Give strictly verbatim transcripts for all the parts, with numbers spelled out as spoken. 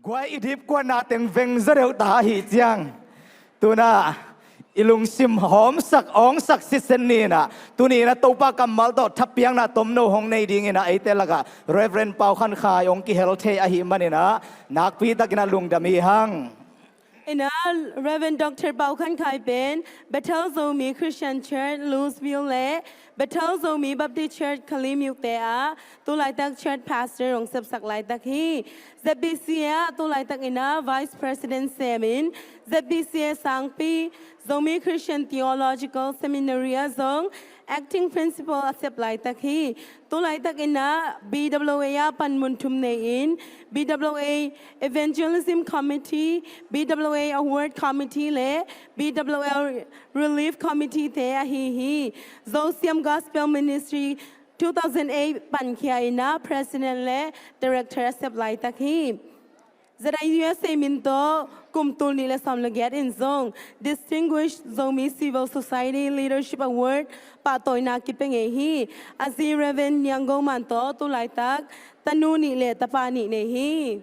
Guai, i dipkuatna teng veng zaw deuh ta ahi ciang, tuna i lungsim hawmsak awngsak sitset ni in ah, tuni in ah Topa kammal tawh thapiakna tomno hong nei dingin ah eite lakah Reverend Pau Khan Khai hong kihel thei ahih manin ah, nakpi takin ah lungdam hi hang. In ah, Reverend Doctor Pau Khan Khai pen Bethel Zomi Christian Church, Louisville le Bethel Zomi Baptist Church, Kalemyo te ah tu laitak church pastor hong sepsak laitak hi. Z B C A ah tu laitak in ah Vice President semin, Z B C A sangpi, Zomi Christian Theological Seminary ah zong acting principal a sep laitak hi. Tu laitak in ah B W A ah panmun thum nei-in, B W A Evangelism Committee, B W A Award Committee le B W A Relief Committee te ahi hi. Zosiam Gospel Ministry two thousand eight pankhia in ah President le Director a sep laitak hi. Z I U S A min tawh kum tul nih le sawm le giat in zong Distinguished Zomi Civil Society Leadership Award pahtawina kipia ngei hi. A zi Reverend Niang Go Man tawh tu laitak tanu nih le tapa nih nei hi.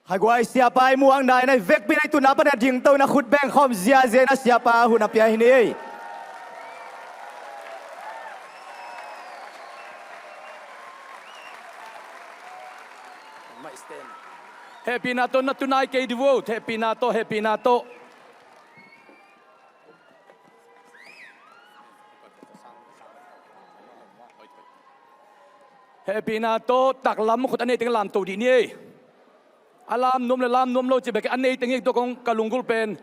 Khaiguai, siapa i muakna in ah i vekpi in ah i tutna pan a dingto in ah khut beng khawm ziazia in ah siapa hun a pia hi ni. Hehpihna tawh na tunai kei di vo, hehpihna tawh, hehpihna tawh. Hehpihna tawh taklam khut a nei teng lamto dih ni ei. A lam nuam le lam nuam lo ci bek a nei teng hi tua kong ka lunggulh pen.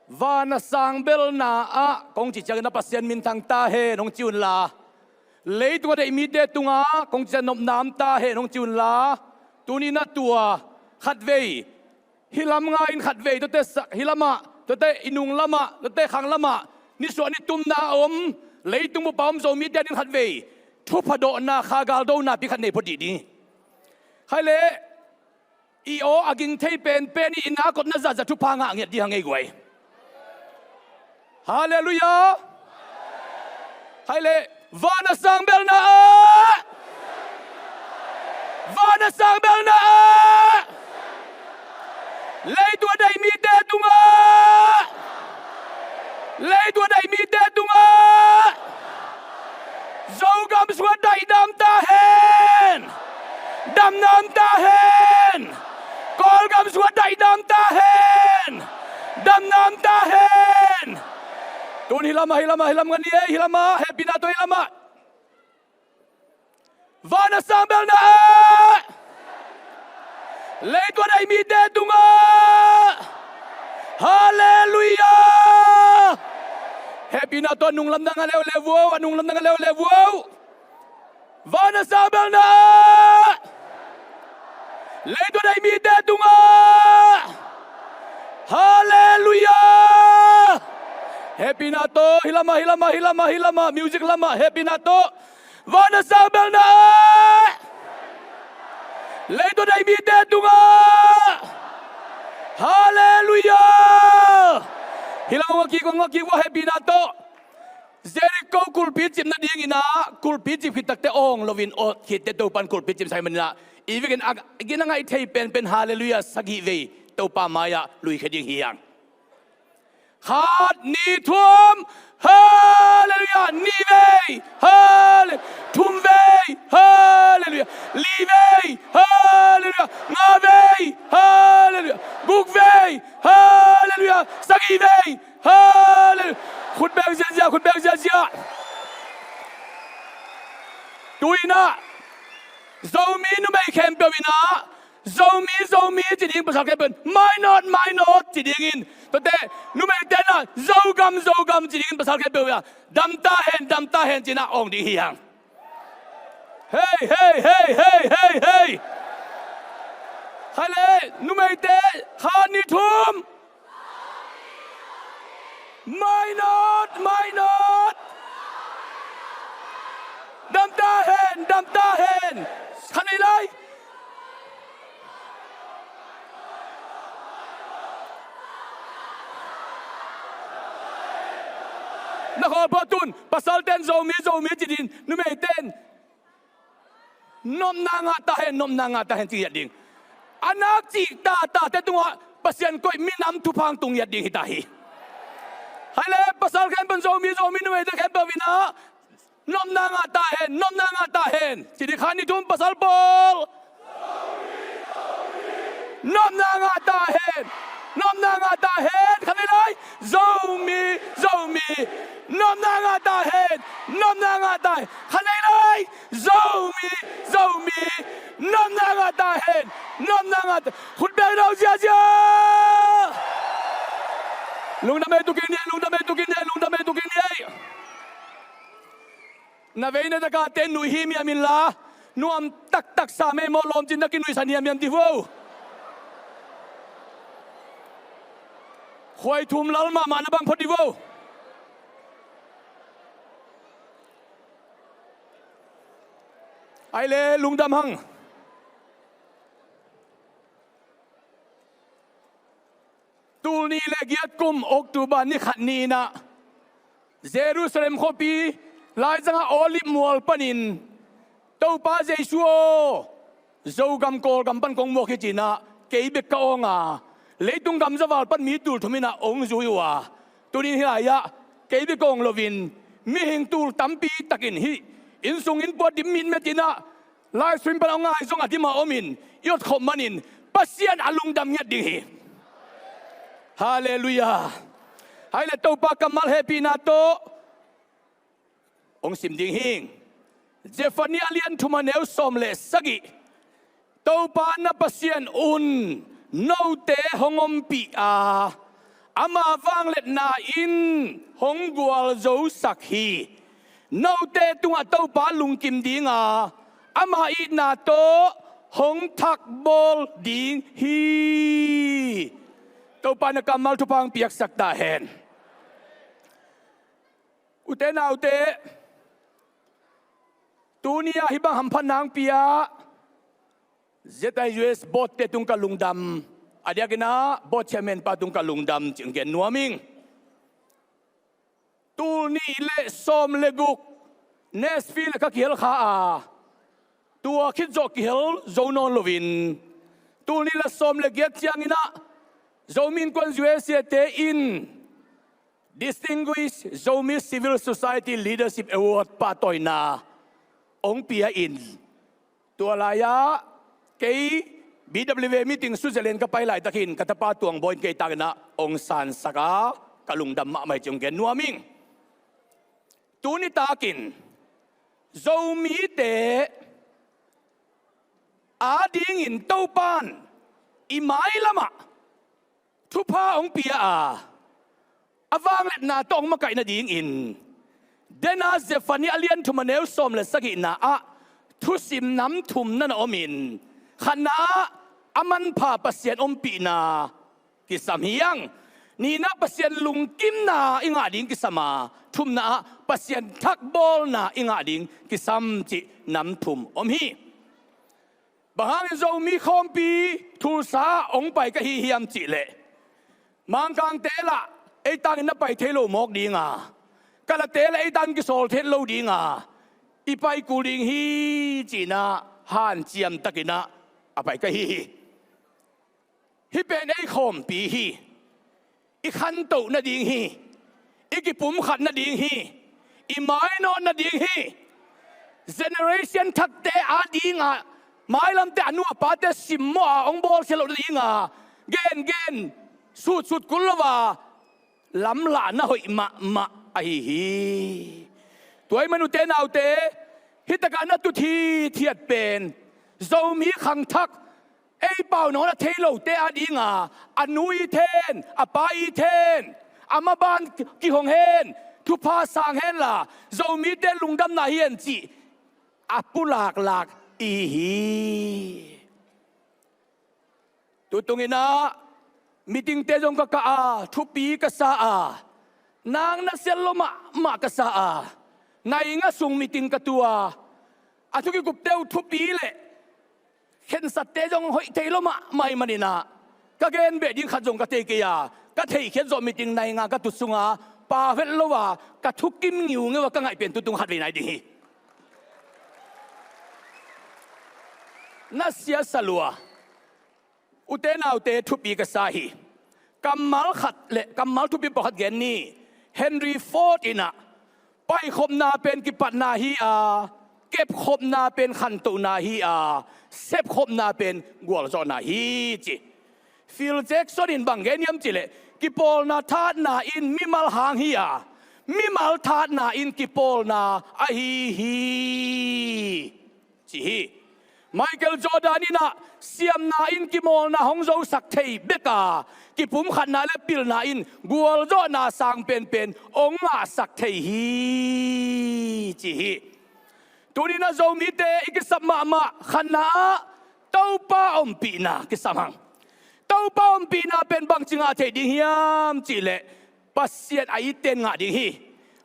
Van a sang belna ah kong ci ciangin ah Pasian minthang ta hen hong ci unla, leitung a deih mite tungah kong ci ciang nopna om ta hen hong ci unla, tuni in ah tua khatvei hih lam nga in khatvei tuate sa-, hih lamah, tuate i nung lamah, tuate khang lamah nisuah nitumna a om, leitung bup a om Zomite adingin khatvei thupha dawhna, kha galdona pi khat nei phot dih ding. Khaile, i aw a ging thei penpen i na kotna zahzah thupha ngah ngiat dih hang ei guai. Halleluiah. Khaile, van a sang belna ah, van a sang belna ah, leitung a deih mite tungah, leitung a deih mite tungah Zogam sungah daihdam ta hen. Damna om ta hen. Kawlgam sungah daihdam ta hen. Damna om ta hen. Tun hih lamah, hih lamah, hih lam ngan ni ei, hih lamah, hehpihna tawh hih lamah. Van a sang belna ah, leitung a deih mite tungah. Halleluiah. Hehpihna tawh a nunglam dang a leuleu vo, a nunglam dang a leuleu vo. Van a sang belna ah, leitung a deih mite tungah. Halleluiah. Hehpihna tawh hih lamah, hih lamah, hih lamah, hih lamah, music lamah hehpihna tawh. Van a sang belna ah, leitung a deih mite tungah. Halleluiah. Hih lam ngak kik, ngak kik vo, hehpihna tawh. Jericho kulpi cip nadingin ah, kulpi cip khit takteh awng loin awt khitteh Topan kulpi cip sa ahih manin ah, i vekin a gina ngaih thei penpen halleluiah sagih vei Topa mai-ah luikhia ding hi hang. Khat, nih, thum, halleluiah. Nih vei, halle-, thum vei, halleluiah. Li vei, halleluiah. Nga vei, halleluiah. Guk vei, halleluiah. Sagih vei, halleluiah. Khut beng ziazia, khut beng ziazia. Tu-in ah Zomi numei khempeuh in ah Zomi, Zomi ci ding, pasal khempeuh in mainawt, mainawt ci dingin, tuate numeite in ah Zogam, Zogam ci dingin, pasal khempeuh in ah dam ta hen, dam ta hen ci-in ah awng ding hi hang. Hei, hei, hei, hei, hei, hei. Khaile, numeite, khat, nih, thum. Mainawt, mainawt. Dam ta hen, dam ta hen. Khat nei lai. Na khawl phot un, pasalten Zomi, Zomi ci dingin, numeiten Nopna ngah ta hen, nopna ngah ta hen ci ngiat ding. A nak cih tatate tungah Pasian koih minam thupha hong tung ngiat ding hi ta hi. Hai le, pasal khempeuh, Zomi, Zomi numeite khempeuh in ah, nopna ngah ta hen, nopna ngah ta hen. Ci ding, khat, nih, thum, pasal pawl. Nopna ngah ta hen, nopna ngah ta hen. Khat vei lai. Zomi, Zomi, nopna ngah ta hen, nopna ngah ta hen. Khat vei lai. Zomi, Zomi, nopna ngah ta hen, nopna ngah ta. Khut beng lo ziazia. Lungdam ei, tu kik ni ei, lungdam ei, tu kik ni ei, lungdam ei, tu kik ni ei. Na vei na takate nuih hi miam inla, nuam taktak sa mei maw, lawmcin na kinuihsan hiam hiam ti vo. Khuai thum lal mahmah na bang phot di vo. Ai le, lungdam hang. Tul nih le giat kum October ni khat ni-in ah, Jerusalem khuapi laizangah Olive mual panin, Topa Jesu aw, Zogam Kawlgam pan kong muak hi ci-in ah, kei bek ka awng a, leitung gamzaval pan mi tul thum in ah hong zui uh a, tuni-in hih lai-ah kei bek ka awng loin, mihing tul tampi takin hih inn sung inn pua dim mitmet in ah, live stream pan a hong ngai zong a dim a om in, i otkhop manin Pasian a lungdam ngiat ding hi. Halleluiah. Hai le, Topa kammal hehpihna tawh hong sim ding hing. Zephaniah a lian thum a neu sawm le sagih. Topa na Pasian un note hong ompih a, ama vangliatna in hong gualzosak hi. Note tungah Topa lungkim ding a, ama itna tawh hong thakbawl ding hi. Topa na kammal thupha hong piaksak ta hen. Ute naute, tuni-ah hih bang hamphatna hong pia Z I U S board-te tung ka lungdam, a diakin ah board chairman pa tung ka lungdam cih hong gen nuam ing. Tul nih le sawm le guk Nashville ah ka kihel kha a, tua khit zawh kihel zo nawn loin, tul nih le sawm le giat ciangin ah Zomi Innkuan U S A-te in Distinguished Zomi Civil Society Leadership Award pahtawina hong pia in, tua lai-ah kei B W A meeting Switzerland ka pai laitakin ka tapa Tuang Bawi in kei takin ah hong sansak a, ka lungdam mahmah hi cih hong gen nuam ing. Tuni takin Zomite adingin Topa'n i mailamah thupha hong pia a, a vangliatna tawh hong makaih nadingin, dena Zephaniah a lian thum a neu sawm le sagihna ah thusim nam thum na na om in, khatna ah a manpha Pasian ompihna kisam hi hang, nihna Pasian lungkimna i ngah ding kisam a, thumna ah Pasian thakbawlna i ngah ding kisam cih nam thum om hi. Bang hangin Zomi khawmpi Tulsa ah hong pai ka hi hiam cih leh, Mangkangte lah ei tangin na pai thei lo mawk ding a, Kalate lah ei tangin kisawl thei lo ding a, i pai kul ding hi ci-in ah hanciam takin ah a pai ka hi hi. Hih pen ei khawmpi hi. I khantoh nading hi. I kipumkhat nading hi. I mainawt nading hi. Generation thakte adingah mailamte a nu a pate simmawh a hong bawlsia loh nadinga gengen sutsut kul lo a lamlahna hoih mahmah ahi hi. Tua ahih man ute naute, hih takah na tut hithiat pen Zomi khangthak, ei pau nangawn a thei lote adinga, a nu it hen, a pa it hen, a maban kihong hen, thupha sang henla, Zomite lungdamna hi hen cih a pulaklak i hi. Tutung in ah meetingte zong ka kah a, thupi ka sa a, nang na siat lo mahmah ka sa a, nai nga sung meeting ka tu a, a thu kikupte uh thupi le khensatte zong hoih thei lo mahmah ahih manin ah, ka gen beh ding khat zong ka thei kei a, ka theihkhiat zawh meeting nai nga ka tut sunga pau het lo a, ka thukim ngiungeu a ka ngaih pen tutung khat vei nai ding hi. Na siasa lua. Ute naute, thupi ka sa hi. Kammal khat le kammal thupi pawlkhat gen ni. Henry Ford in ah, paikhopna pen kipatna hi a, kepkhopna pen khantohna hi a, sepkhopna pen gualzawhna hi, ci. Phil Jackson in bang gen hiam cih leh, kipawlna thatna in mimal hang hi a, mimal thatna in kipawlna ahi hi, ci hi. Michael Jordan in ah, siamna in kimawlna hong zosak thei bek a, kipumkhatna le pilna in gualzawhna sang penpen hong ngahsak thei hi, ci hi. Tuni-in ah Zomite i kisap mahmah khatna ah Topa ompihna kisam hang. Topa ompihna pen bangci ngah thei ding hiam cih leh, Pasian a itte'n ngah ding hi.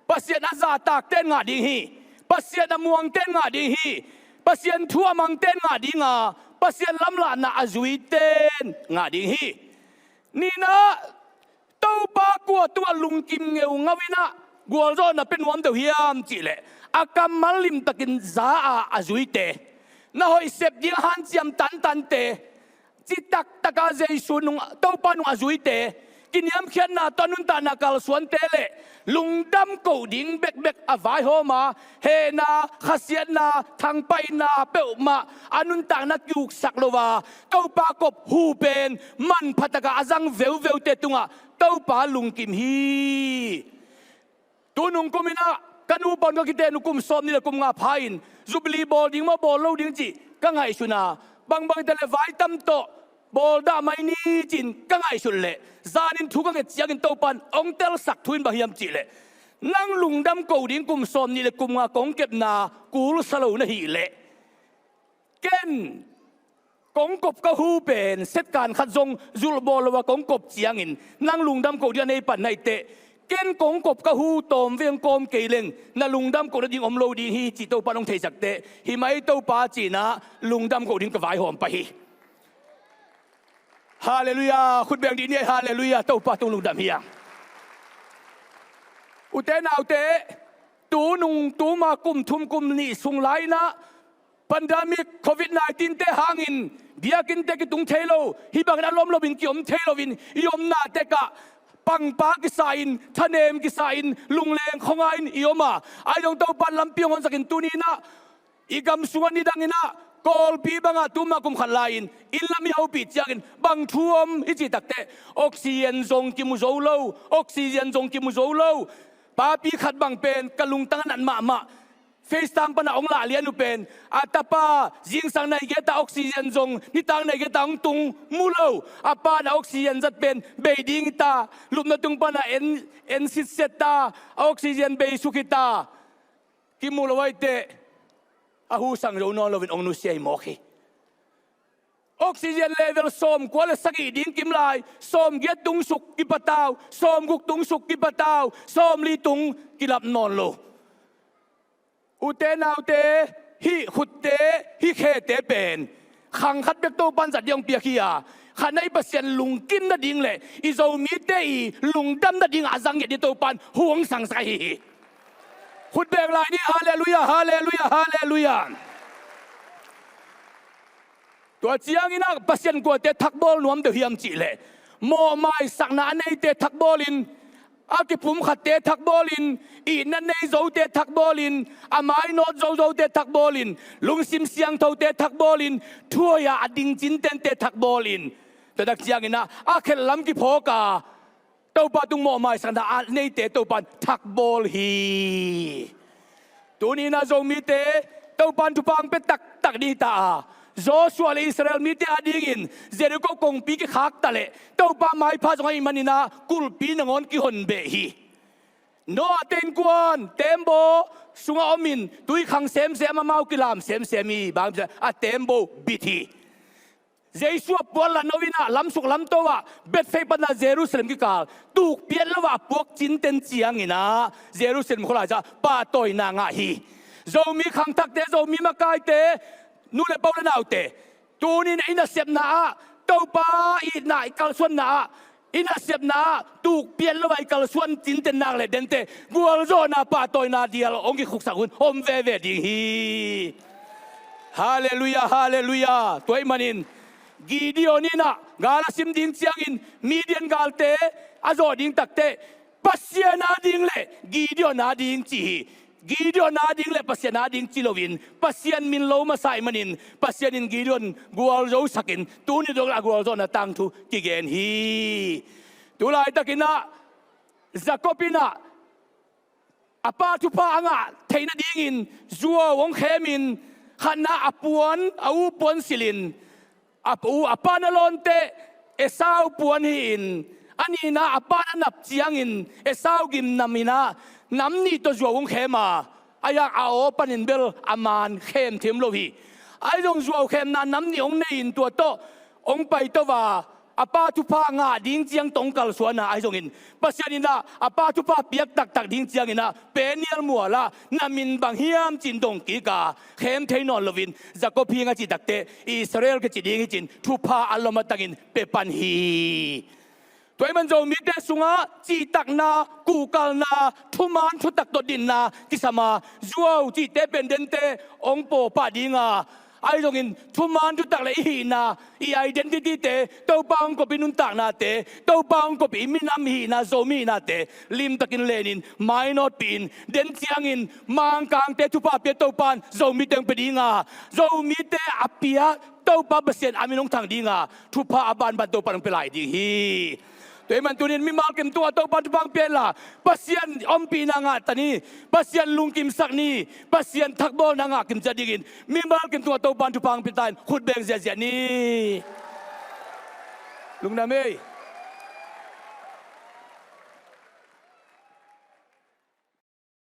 Pasian a zahtakte'n ngah ding hi. Pasian a muangte'n ngah ding hi. Pasian thu a mangte'n ngah ding a, Pasian lamlahna a zuite'n ngah ding hi. Nihna, Topa kua tungah lungkim ngeungau in ah gualzawhna pia nuam deuh hiam cih leh, a kammal limtakin za a a zuite, na hoih sep ding hanciam tantante, citak taka Jesu nung, Topa nung a zuite, kiniamkhiatna tawh a nuntakna kalsuante le lungdam koh ding bekbek a vaihawm a, hehna, khasiatna, thangpaihna peuhmah a nuntakna kiuksak lo a, Topa kop hu pen manpha taka a zang veuveute tungah Topa lungkim hi. Tunung kum in ah ka nu pawn ka kiten uh kum sawmnih le kum nga pha in, Jubilee bawl ding maw, bawl lo ding cih ka ngaihsun a, bangbang hi ta leh vai tam tawh bawl dah mai ni ci-in ka ngaihsun leh, zanin thu ka nget ciangin Topa'n hong telsak thu in bang hiam cih leh, nang lungdam koh ding kum sawmnih le kum nga kong kepna kul sa lo na hih leh, ken kong kop ka hu pen setkan khat zong zulh bawl lo a kong kop ciangin nang lungdam koh ding a nei pan na hih teh, ken kong kop ka hu tawm veng kawm kei leng na lungdam koh nading om lo ding hi, cih Topa'n hong theisak teh, hi mai Topa ci-in ah lungdam koh ding ka vaihawm pah hi. Halleluiah. Khut beng dih ni ei, halleluiah. Topa tung lungdam hi hang. Ute naute, tunung tuma kum thum kum nih sung lai-in ah pandemic covid nineteen te hangin biakinnte kitung thei lo, hih bangin a lawm loin ki-om thei loin, i omna tekah pangpa kisa-in, thanem kisa-in, lungleng khuangai-in i om a, ahi zong Topa'n lampi hong honsakin tuni-in ah i gam sungah nidangin ah Kawlpi bangah tuma kum khat lai-in inn lam i hopih ciangin bang thu om i cih tak teh, oxygen zong kimu zo lo, oxygen zong kimu zo lo. Papi khat bang pen ka lungtang a nat mahmah, FaceTime pan a hong lah lian uh pen, a tapa zingsang nai giat a oxygen zong nitak nai giat a hong tung mu lo. A pa'n a oxygen zat pen bei ding hi ta, lupna tung pan a en, en sitset ta, a oxygen bei suk hi ta. Kimu lo ahih teh a hu sang zo nawn loin hong nusia hi mawk hi. Oxygen level sawmkua le sagih ding kim lai, sawmgiat tung suk kipatau, sawmguk tung suk kipatau, sawmli tung kilap nawn lo. Ute naute, hih khutte, hih khete pen khang khat bek Topa'n zat ding hong piak hi a, khatna i Pasian lungkim nading le i Zomite i lungdam nading a zang ngiat ding Topa'n hu hong sangsak ahi hi. Khut beng lai ni, halleluiah, halleluiah, halleluiah. Tua ciangin ah Pasian kuate thakbawl nuam deuh hiam cih leh, mawhmaisakna a neite thakbawlin, a kipumkhatte thakbawlin, itna nei zote thakbawlin, a mainawt zozote thakbawlin, lungsim siangthote thakbawlin, thuhoih a ding cintente thakbawlin. Tua tak ciangin ah a khelh lam kiphawk a, Topa tung mawhmaisakna a neite Topa'n thakbawl hi. Tuni-in ah Zomite Topa'n thupha hong pia taktak ding hi ta a, Joshua le Israel mite adingin Jericho kongpi kikhak ta leh Topa maipha zong ahih manin ah kulhpi nangawn kihon beh hi. Noah te innkuan tembaw sungah omin tui khang semsem, amau kilam semsem hi. Bang a tembaw bit hi. Jesu a puanlat no in ah lamsuk lamto ah Bethphage pan ah Jerusalem kikal tukpiat lo ah a puak cinten ciangin ah Jerusalem khua lai-ah pahtawina ngah hi. Zomi khangthakte, Zomi makaite, nu le pa, u le naute, tuni-in i nasepna ah, Topa itna i kalsuanna ah, i nasepna ah tukpiat lo ah i kalsuan cinten nak le dente gualzawhna, pahtawina dial hong kikhuksak hun om veve ding hi. Halleluiah, halleluiah. Tua ahih manin Gideon in ah gal a sim ding ciangin Midian galte a zawh ding takteh Pasian ading le Gideon ading ci hi. Gideon ading le Pasian ading ci loin Pasian min lo masa ahih manin Pasian in Gideon gualzosakin tuni dong a gualzawhna tangthu kigen hi. Tulaitakin ah Jacob in ah a pa thupha a ngah theih nadingin zuau hong khemin khatna a puan, a u puan silhin a u, a pa na lawnte Esau puan hi-in a nihna a pa na nap ciangin Esau gimnamin ah nam nih tawh zuau hong khem a, a yak a aw panin bel a man khem thei om lo hi. Ahi zong zuau khemna nam nih hong nei-in tua tawh hong paito a, a pa thupha ngah ding ciang tawh hong kalsuan a, ahi zongin Pasian in ah a pa thupha piak taktak ding ciangin ah Peniel mual ah na min bang hiam ci-in dong kik a, khem thei nawn loin Jacob hi ing a cih takteh Israel kici ding hi ci-in thupha a lom a tangin pia pan hi. Tua ahih man Zomite sungah cihtakna, kuhkalna, thuman thutak tawh dinna kisam a, zuau cihte pen dente hong pawpah ding a, ahi zongin thuman thutak le i hihna, i identity te, Topa hong kop i nuntaknate, Topa hong kop i minam hihna, Zomi hihnate limtakin lenin mainawtpihin den ciangin Mangkangte thupha pia Topa in Zomite hong pia ding a, Zomite a pia Topa Pasian a min hong thang ding a, thupha a banban Topa in hong pia lai ding hi. Tua ahih man tunin mimal kim tungah Topa in thupha hong pia inla, Pasian ompihna ngah ta ni, Pasian lungkimsak ni, Pasian thakbawlna ngah kim ciat dingin mimal kim tungah Topa in thupha hong pia ta in khut beng ziahziah ni. Lungdam ei.